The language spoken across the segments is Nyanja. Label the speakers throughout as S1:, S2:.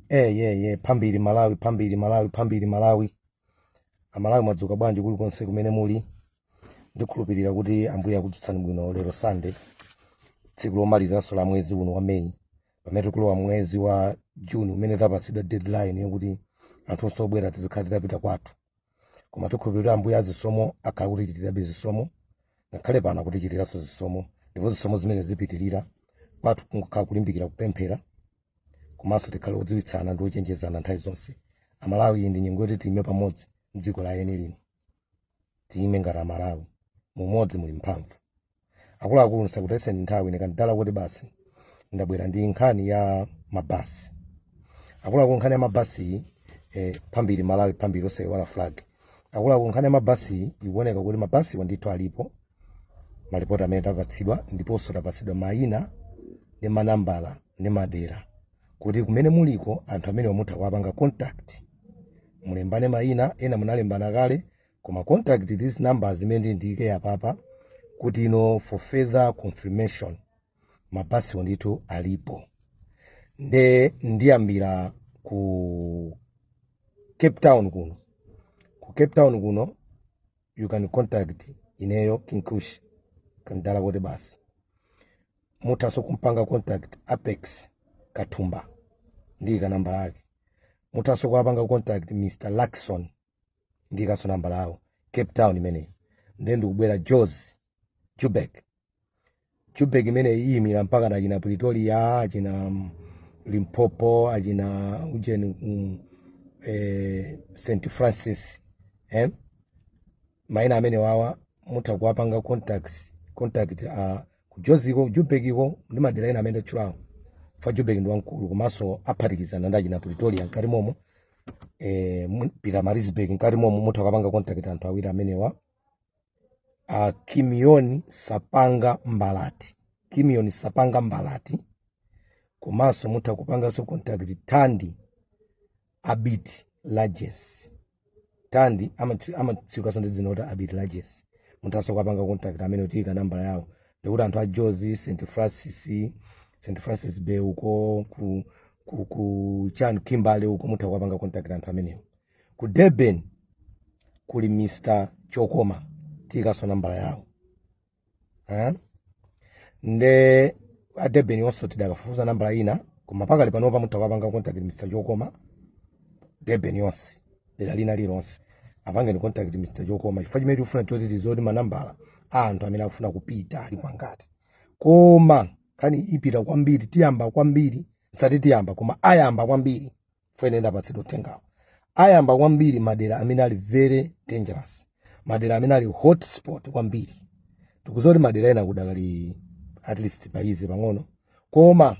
S1: Ye, phambili Malawi, phambili Malawi, phambili Malawi. Amalawi, mwadzuka bwanji kulikonse kumene muli? Ndikhulupirira kuti Ambuye akudzutsani bwino lero Sunday, tsiku lomalizanso la mwezi uno wa Meyi, pamene tikulowa mwezi wa June umene tapatsidwa deadline yokuti anthu onse obwera tizikhala titapita kwathu. Koma tikhulupirira Ambuye azisomo akhala kutichitirabe zisomo, ngakhale pano akutichitiranso zisomo, ndipo zisomo zimene zipitirira. Kwathu kungokhala kulimbikira kupemphera, komanso tikhale odziwitsana ndi ochenjezana nthawi zonse. Amalawi, iyi ndi nyengo yoti tiyime pamodzi mdziko la eni lino, tiyime ngati Amalawi. Mumodzi muli mphamvu. Akuluakulu, ndisakutayitseni nthawi. Ine kandidala kuti basi, ndabwera ndi nkhani ya mabasi. Akuluakulu, nkhani ya mabasi iyi, phambili Malawi, phambili, osayiwala flag. Akuluakulu, nkhani ya mabasi iyi ikuoneka kuti mabasiwa ndithu alipo, malipoti amene tapatsidwa, ndiponso tapatsidwa mayina ndi manambala ndi madera kuti kumene muliko anthu amene mutha kuwapanga contact. Mulembane mayina, ena munalembana kale, koma contact these numbers imene ndiyike apapa kuti ino for further confirmation. Mabasiwo ndithu alipo. Nde ndiyambira ku Cape Town kuno. Ku Cape Town kuno you can contact ineyo King Kush, kandala kuti basi. Muthanso kumpanga contact Apex Kathumba, ndiyika nambala yake. Muthanso kuwapanga contact Mr Lakson, ndiyikanso nambala yawo. Cape Town imeneyi. Nde ndikubwera Jos, Joburg. Joburg imene iyimira mpaka na achina Pretoria, achina Limpopo, achina ujeni, St Francis, eh? Mayina amene wawa mutha kuwapanga contact ku Joziko, Joburgiko ndi madera ena amene ndatchulawo. Fa Joburg ndi wamkulu, komanso aphatikizana ndi achina Pretoria mkati momo, Pietermaritzburg mkati momo. Mutha kupanga contact anthu awiri amenewa, Kimioni Sapanga Mbalati, Kimioni Sapanga Mbalati, komanso mutha kupanganso contact Tandi Abit Lages. Tandi amadziwikanso ndi dzina kuti Abit Lages. Muthanso kupanga contact amene kutiyika nambala yawo. Ndikuti anthu a Jozi, St Francis, St Francis Bay uko, ku chan Kimberley uko, mutha kupanga contact anthu amenewo. Ku Durban kuli Mr Chokoma, tiyikanso nambala yawo, eh? Nde a Durban onso tidakafufuza nambala ina, koma pakali panopa mutha kupanga contact Mr Chokoma. Durban yonse, dera lina lilonse, apangeni contact Mr Chokoma, chifukwa chimene tikufuna choti tizoti manambala a anthu amene akufuna kupita ali pangati. Koma nkhani ipita kwambiri, tiyamba kwambiri, sati tiyamba, koma ayamba kwambiri, fene ndapatsidwa uthengawo, ayamba kwambiri madera amene ali very dangerous, madera amene ali hotspot kwambiri. Tikuzoti madera ena kudakali at least paize pang'ono, koma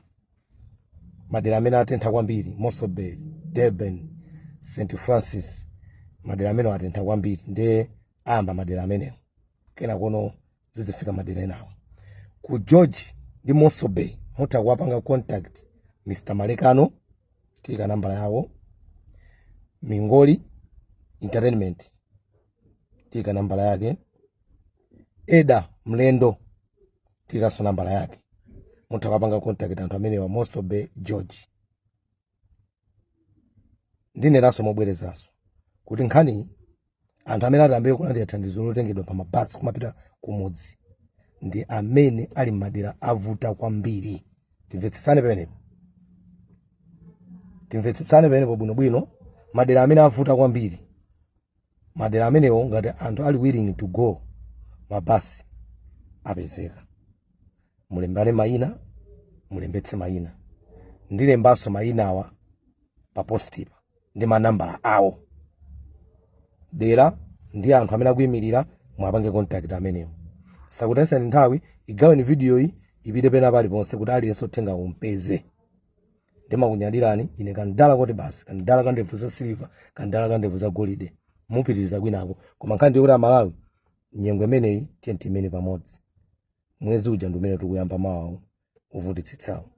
S1: madera amene atentha kwambiri, Mossel Bay, Durban, St Francis, madera amene atentha kwambiri, nde ayamba madera amenewo, kena kono zizifika madera enawo. Ku George ndi Mossel Bay mutha kuwapanga contact Mr Malekano, tiyika nambala yawo. Mingoli Entertainment, tiyika nambala yake. Eda Mlendo, tiyikanso nambala yake. Mutha kuwapanga contact anthu amenewa, Mossel Bay, George. Ndineranso mobwerezanso kuti nkhani, anthu amene atayambire kulandira thandizo lotengedwa pa mabasi kumapita kumudzi ndi amene ali m'madera avuta kwambiri. Timvetsetsane pamenepo, timvetsetsane pamenepo bwinobwino. Madera amene avuta kwambiri, madera amenewo, ngati anthu ali willing to go, mabasi apezeka. Mulembane mayina, mulembetse mayina. Ndilembanso mayina awa pa postipa ndi manambala awo, dera ndi anthu amene akuyimirira. Mwapange contact amenewo. Sakutayisani nthawi, igaweni video iyi ipite pena paliponse kuti aliyense uthenga umpeze. Ndimakunyadirani. Ine kandala kuti basi, kandala kandevu za silver, kandala kandevu za golide. Mupitiriza kwinako, koma nkhani ndikuti Amalawi, nyengo imeneyi tiye timene pamodzi. Mwezi uja ndi umene tikuyamba mawawo uvutitsitsawo,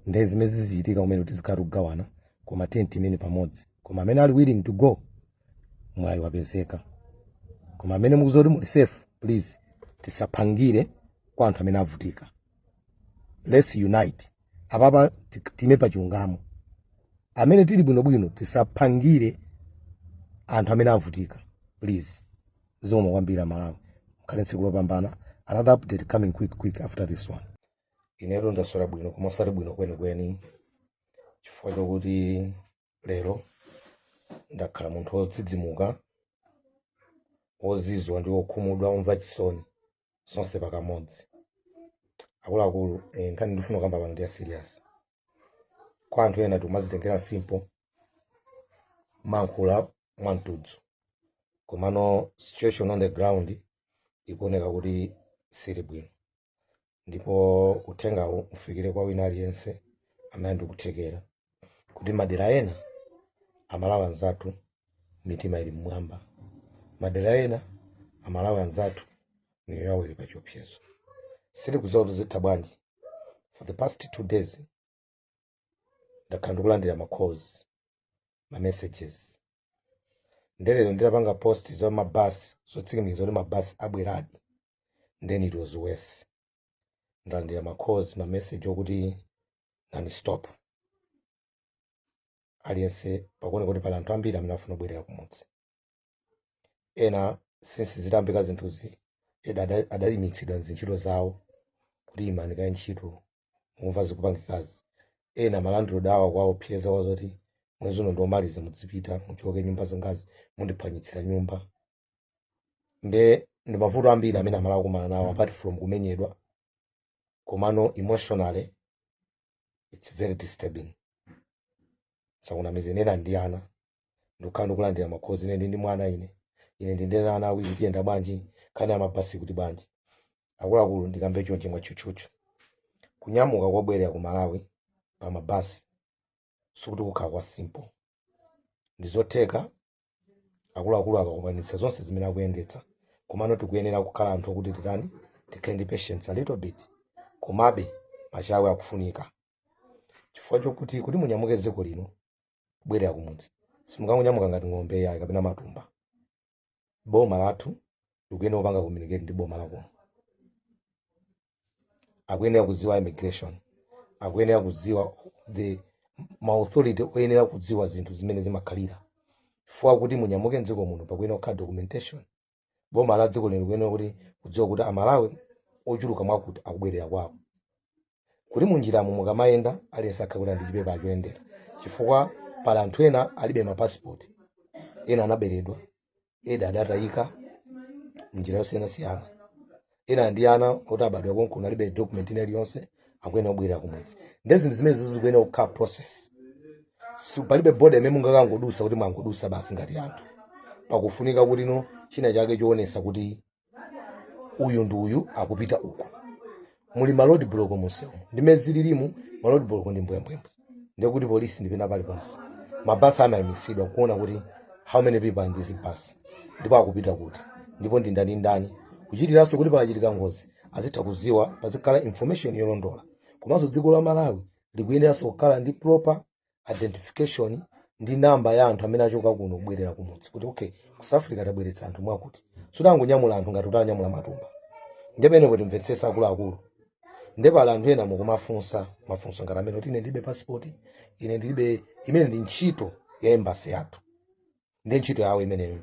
S1: nde zimene zizichitika kumene tizikhala tikugawana, koma tiye timene pamodzi. Koma amene ali willing to go, mwayi wapezeka. Koma amene mukuzoti muli safe, please, tisaphangire kwa anthu amene avutika. Let's unite apapa, time pa chilungamo. Amene tili bwinobwino tisaphangire anthu amene avutika, please. Zikomo kwambiri Amalawi, mukhale tsiku lopambana. Another update coming quick quick after this one. Inetu ndaswera bwino, koma osati bwino kwenikweni, chifukwa chokuti lero ndakhala munthu wodzidzimuka, wozizwa ndi wokhumudwa, womva chisoni, zonse pakamodzi. Akuluakulu, nkhani ndifuna kukamba pano ndi ya serious. Kwa anthu ena tikumazitengera simple, mankhula mwamtudzu, komano situation on the ground ikuoneka kuti sili bwino, ndipo uthengawu ufikire kwa wina aliyense amene ndikuthekera kuti madera ena Amalawi anzathu mitima ili mmwamba, madera ena Amalawi anzathu miyoyo yawo ili pa chiopsezo. Sitikudziwa kuti zitha bwanji. For the past 2 days ndakhala ndikulandira ma calls, ma messages. Ndelero ndinapanga post za mabasi zotsimikiza kuti mabasi abweradi, then it was worse. Ndalandira ma calls, ma message okuti non stop. Aliyense pakuoneka kuti pali anthu ambiri amene afuna kubwerera kumudzi. Ena since zitambika zinthuzi, ena adayimitsidwa mzintchito zawo kuti imani kaye ntchito, mukumva zikupangikazi. Ena ma landlord awo kwaopseza wazoti mwezi uno ndiomaliza, mudzipita, muchoke nyumba zangazi, mundiphwanyitsira nyumba. Nde ndi mavuto ambiri amene Amalawi akumana nawo apart from kumenyedwa, komano emotionally it's very disturbing. Sakunamize, ena ndi ana. Ndikukhala ndikulandira ma calls, ine ndi ndi mwana, ine ndi ndi ana awiri, tiyenda bwanji? Nkhani ya mabasi kuti bwanji? Akuluakulu, ndikambe chonchi mwatchutchutchu, kunyamuka kobwerera ku Malawi pa mabasi sikuti kukhala kwa simple. Ndi zotheka akuluakulu akakwanitsa zonse zimene akuyendetsa, komano tikuyenera kukhala anthu okuti titani, tikhale ndi patience a little bit. Komabe machawi akufunika, chifukwa chokuti kuti munyamuke dziko lino kubwerera kumudzi, simukangonyamuka ngati ng'ombe yayi kapena matumba. Boma lathu likuyenera kupanga communicate ndi boma lakuno. Akuyenera kudziwa immigration, akuyenera kudziwa the ma authority oyenera kudziwa zinthu zimene zimakhalira. Chifukwa kuti munyamuke mdziko muno pakuyenera kukhala documentation. Boma la dziko lino likuyenera kuti kudziwa kuti Amalawi ochuluka mwakuti akubwerera kwawo, kuti munjiramo mukamayenda aliyense akhale kuti ndi chipepa choyendera, chifukwa pali anthu ena alibe mapasipoti, ena anaberedwa, ena adatayika mnjira yosiyanasiyana, ena ndi ana oti abadwa konkuno, alibe document ina iliyonse, akuyenera kubwerera kumudzi. Ndi zinthu zimene zikuyenera kukhala process. Palibe border imene mungakangodusa kuti mwangodusa basi ngati anthu. Pakufunika kuti no china chake choonesa kuti uyu ndi uyu akupita uku. Muli ma road block munsewu, ndimene zililimu ma road block ndi mbwembwembwe, ndikuti polisi ndipena paliponse. Mabasi amayimitsidwa kuona kuti how many people are in this bus, ndipo akupita kuti, ndipo ndi ndani ndani, kuchitiranso kuti pakachitika ngozi azitha kuziwa, pazikhala information yolondola. Komanso dziko la Malawi likuyeneranso kukhala ndi proper identification ndi namba ya anthu amene achoka kuno kubwerera kumudzi, kuti okay, ku South Africa tabweretsa anthu mwakuti, sutangonyamula anthu ngati kuti anyamula matumba. Ndipene kuti mvetsetsa akuluakulu, ndepali anthu ena mukumafunsa mafunso ngati amene kuti ine ndilibe passport, ine ndilibe. Imene ndi ntchito ya embassy yathu, ndi ntchito yawo imeneyo.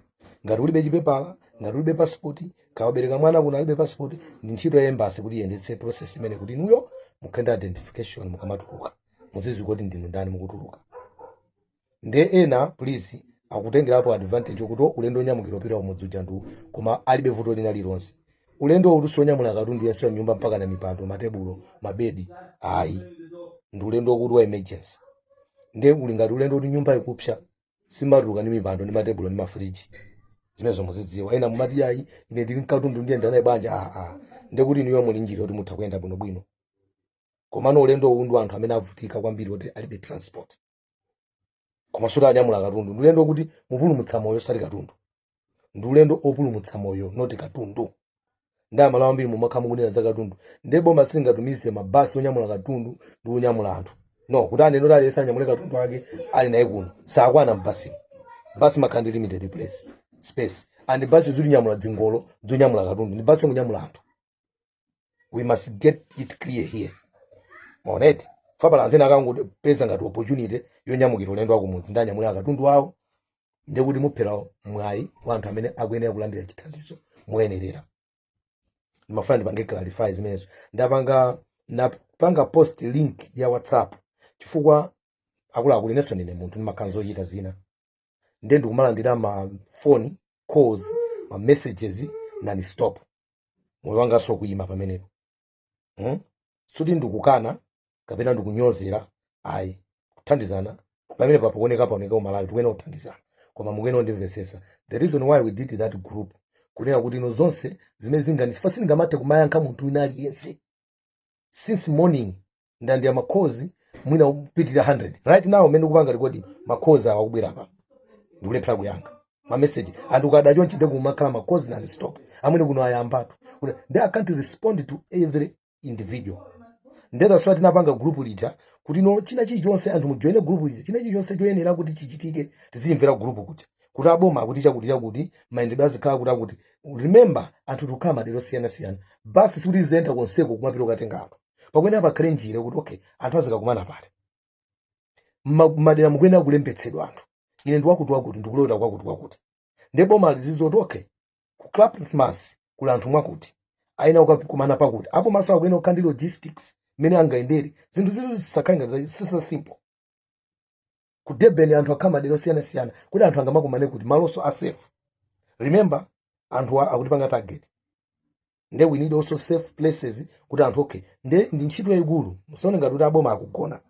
S1: Ngati ulibe chipepala, ngati ulibe passport, kawabereka mwana kuno alibe passport, ndi ntchito ya embassy kuti iyendetse process imene kuti inuyo mukhale ndi identification. Mukamatuluka muzidziwa kuti ndinu ndani mukutuluka. Nde ena please akutengerapo advantage yokuti ulendo onyamukira upita kumudzi uja ndi, koma alibe vuto lina lilonse. Ulendo uwu sionyamula katundu yense wa nyumba mpaka na mipando, matebulo, mabedi, ayi. Ndi ulendo wokuti wa emergency. Nde uli ngati ulendo kuti nyumba ikupsa, simatuluka ndi mipando ndi matebulo ndi mafriji. Zimenezo muzidziwa. Ena mumati ayi, ine ndili mkatundu, ndiyenda naye banja? Ah, ndekuti inuyo muli njira kuti mutha kuyenda bwinobwino. Komano ulendo uwu ndi anthu amene avutika kwambiri kuti alibe transport, koma suti anyamula katundu. Ndi ulendo wokuti mupulumutsa moyo, osati katundu. Ndi ulendo opulumutsa moyo, not katundu. Ndi Amalawi ambiri mumakhala mukunena za katundu. Ndi boma silingatumize mabasi onyamula katundu ndi onyamula anthu, no, kuti anene kuti aliyense anyamule katundu ake ali naye kuno, sakwana mbasimo. Basi makhala ndi limited place, space, and basi zilinyamula dzingolo zonyamula katundu ndi basi yonyamula anthu. We must get it clear here, maoneti. Fapala anthu ena akangopeza ngati opportunity yonyamukira ulendo wa kumudzi, ndi anyamulira katundu awo, ndekuti muphera mwayi wa anthu amene akuyenera kulandira chithandizo moyenerera. Ndimafuna ndipange clarify zimenezo. Ndapanga, napanga post link ya WhatsApp chifukwa akuluakulu, inenso ndine munthu, ndimakhala zochita zina, ndiye ndikumalandira ma phone calls, ma messages non stop. Moyo wanganso kuyima pamenepo, Suti ndikukana kapena ndikunyozera, ayi. Kuthandizana pamene pakuoneka paoneka umalawi, tikuyenera kuthandizana, koma mukuyenera kundimvetsetsa the reason why we did that group, kunena kuti ino zonse zimene zingani sindingamathe kumayankha munthu wina aliyense. Since morning ndandiya ma calls mwina kupitirira 100. Right now umene ndikupanga recording, ma calls awa akubwera pa, ndikulephera kuyankha ma message. Anthu ukada chonchi ndikumakhala ma calls non stop. Amwene kuno ayambatu kuti ndi I can't respond to every individual. Ndetha so tinapanga group lija kuti no, china chilichonse anthu mujoine group lija, china chilichonse choyenera kuti chichitike tizimvera group kuti aboma akuti chakuti chakuti, mayendedwe azikhala kuti akuti. Remember, anthu tikukhala madera osiyanasiyana, basi sikuti ziyenda konseko kumapita kukatenga anthu. Pakuyenera pakhale njira kuti okay, anthu azikakumana pati. Madera mukuyenera kulembetsedwa anthu, ine ndi wakuti wakuti, ndikulowera kwakuti kwakuti. Ndiye boma lizizoti okay, ku Clapham kuli anthu mwakuti, aina kukakumana pakuti apo maso akuyenera kukhala ndi logistics mmene angayendere zinthu zitu zisakhale ngati sisa simple. Ku Durban anthu akhala madera osiyanasiyana, kuti anthu angamakumane kuti malonso a safe. Remember, anthu akutipanga target, nde we need also safe places kuti anthu okay. Nde ndi ntchito yayikulu, musaone ngati kuti aboma akugona.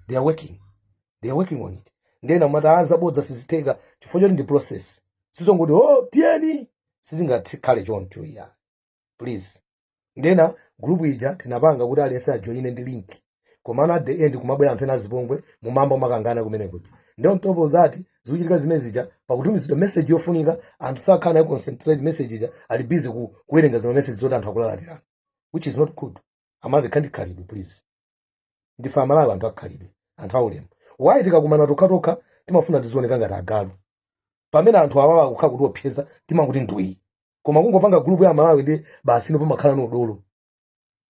S1: They are working, they are working on it. Ndena mati azabodza, sizitheka chifukwa choti ndi process. Sizongoti oh, tiyeni, sizingakhale choncho iya, please. Ndena group ija tinapanga kuti aliyense ajoine ndi link, komano at the end kumabwera anthu ena azipongwe, mumamba umakangana kumene kuti. Ndi on top of that, zikuchitika zimene zija pakutumizidwa message yofunika, anthu sakhala nayo concentrate message ija, ali busy kuwerenga zima message zoti anthu akulalatirana, which is not good. Amalawi kandi khalidwe, please. Ndife Amalawi, anthu akhalidwe, anthu aulemu. Why tikakumana tokhatokha timafuna tizioneka ngati agalu, pamene anthu awawa akukhala kuti opyeza timakuti ndwi? Koma kungopanga group ya Malawi ndi basi, ino pamakhala ni udolo.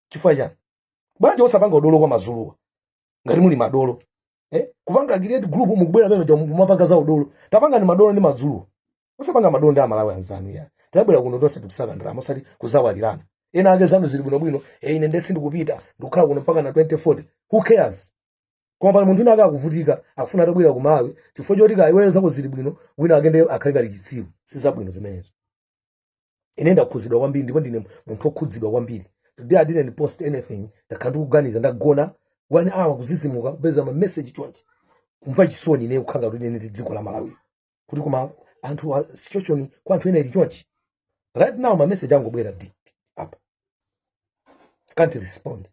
S1: Chifukwa chani? Bwanji osapanga udolo kwa mazuluwa ngati muli madolo, eh? Kupanga create group, mukubwera pamene mumapanga za udolo. Tapanga ni madolo ndi mazuluwa, osapanga madolo ndi Amalawi anzanu ya. Tabwera kuno tonse tikusaka ndalama, osati kuzawalirana. Ena ake zanu zili bwinobwino, eh, ine ndesi ndikupita, ndikukhala kuno mpaka na 2040, who cares? Koma pali munthu wina ake akuvutika, akufuna atabwera ku Malawi, chifukwa choti ka iweyo zako zili bwino, wina ake ndiye akhale ngati chitsiru. Sizabwino zimenezo. Ine ndakhudzidwa kwambiri, ndipo ndine munthu wokhudzidwa kwambiri. Today I didn't post anything. Ndakhala ndikuganiza, ndagona one hour, kuzizimuka kupeza ma message chonchi, kumva chisoni ine, kukhala kuti ine ndi dziko la Malawi, kuti koma anthu situation kwa anthu ena ili chonchi. Right now ma message angobwera di apa, can't respond.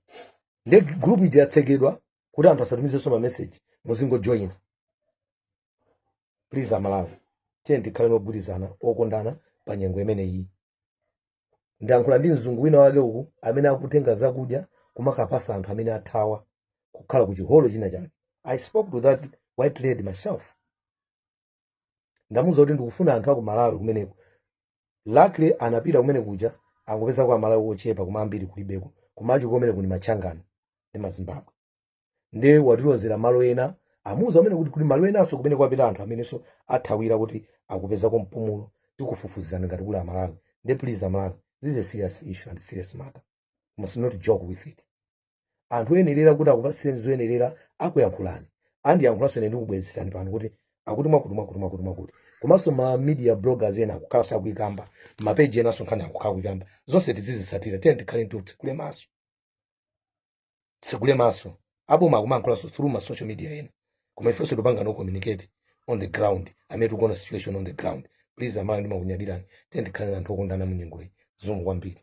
S1: Ndi group ija yatsekedwa kuti anthu asatumizenso ma message, muzingojoina. Please Amalawi, tiye tikhale nogwirizana, okondana pa nyengo imeneyi. Ndiyankhula ndi mzungu wina wake uku amene akutenga zakudya kumakapasa anthu amene athawa kukhala ku chiholo china chake. I spoke to that white lady myself. Ndamuwuza kuti ndikufuna anthu aku Malawi kumeneko. Luckily anapita kumene kuja, angopeza kwa Malawi ochepa, koma ambiri kulibeko. Kumacho kumene kuli Machangano ndi Mazimbabwe. Ndiye watilozera malo ena, amuwuza amene kuti kuli malo enanso kumene kwapita anthu amenenso athawira kuti akupezako mpumulo. Tikufufuzizana ngati kuli Amalawi. Ndiye please Amalawi, this is a serious issue and serious matter. You must not joke with it. Anthu oyenerera kuti akupatsireni zoyenerera akuyankhulani, andiyankhulanso ine, ndikubwezerani pano kuti akuti mwakuti mwakuti mwakuti mwakuti. Komanso ma media bloggers ena akukhala sakuyikamba, mapeji enanso nkhani akukhala kuyikamba. Zonse tizizitsatira. Tiye tikhale ndi tsekule maso, tsekule maso. Aboma akumayankhulanso through ma social media ena, koma ifenso tupanga no communicate on the ground, amene tikuona situation on the ground. Please Amalawi, ndimakunyadirani. Tiye tikhale anthu okondana mu nyengo iyi. Zikomo kwambiri.